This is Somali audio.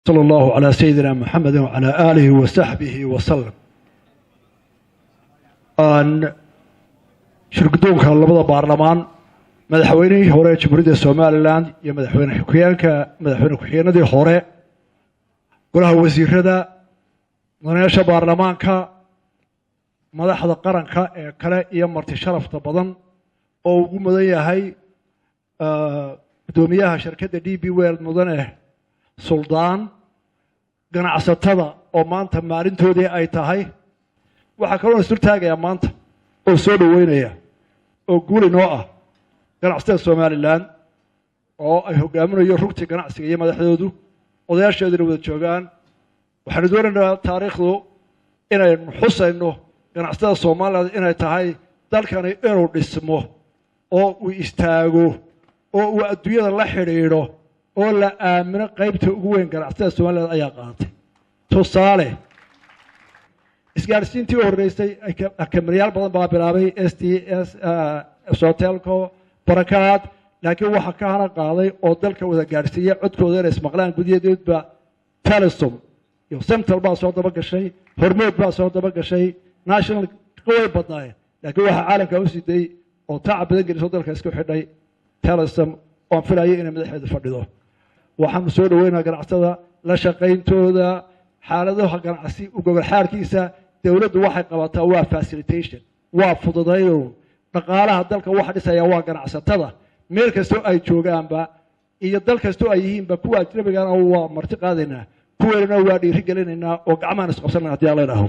Sala allahu calaa sayidina Muxamedi wacalaa aalihi wa saxbihi wasalam. Aan shirguddoonka labada baarlamaan, madaxweynihii hore ee Jamhuuriyadda Somalilan iyo madaxweyne ku-xigeenka, madaxweyne ku-xigeenadii hore, golaha wasiirada, mudanayaasha baarlamaanka, madaxda qaranka ee kale iyo marti sharafta badan oo ugu mudan yahay guddoomiyaha shirkadda DP World, mudane Suldaan, ganacsatada oo maanta maalintoodii ay tahay. Waxaa kaloo is durtaagayaa maanta oo soo dhoweynaya oo guuli noo ah ganacsatada Somalilan oo ay hogaaminayo rugtii ganacsiga iyo madaxdoodu, odayaasheeduna wada joogaan. Waxaanu doonaynaa taariikhdu inaynu xusayno ganacsatada Somalilan inay tahay dalkani inuu dhismo oo uu istaago oo uu adduunyada la xidhiidho oo la aamino. Qaybta ugu weyn ganacsatada Somalilan ayaa qaadatay. Tusaale, isgaadhsiintii u horreysay kamariyaal badan baa bilaabay, STS, Sotelco, Barakaad, laakiin waxaa ka hana qaaday oo dalka wada gaadhsiiya codkooda inay ismaqlaan gudiyadoodba Telesom iyo Central baa soo daba gashay, Hormood baa soo daba gashay, National way badnaayeen, laakiin waxaa caalamka u siday oo tacab badan gelisoo dalka isku xidhay Telesom, oon filayo inay madaxeedu fadhido. Waxaanu soo dhaweynaa ganacsatada la shaqayntooda xaaladaha ganacsi u gogol xaarkiisa. Dowladdu waxay qabataa waa facilitation, waa fududayn. Dhaqaalaha dalka waxa dhisaya waa ganacsatada, meel kastoo ay joogaanba iyo dal kastoo ay yihiinba. Kuwa ajnabigana waa marti qaadaynaa, kuweynana waa dhiiri gelinaynaa oo gacmahan isqabsanana haddii Alla idhaaho.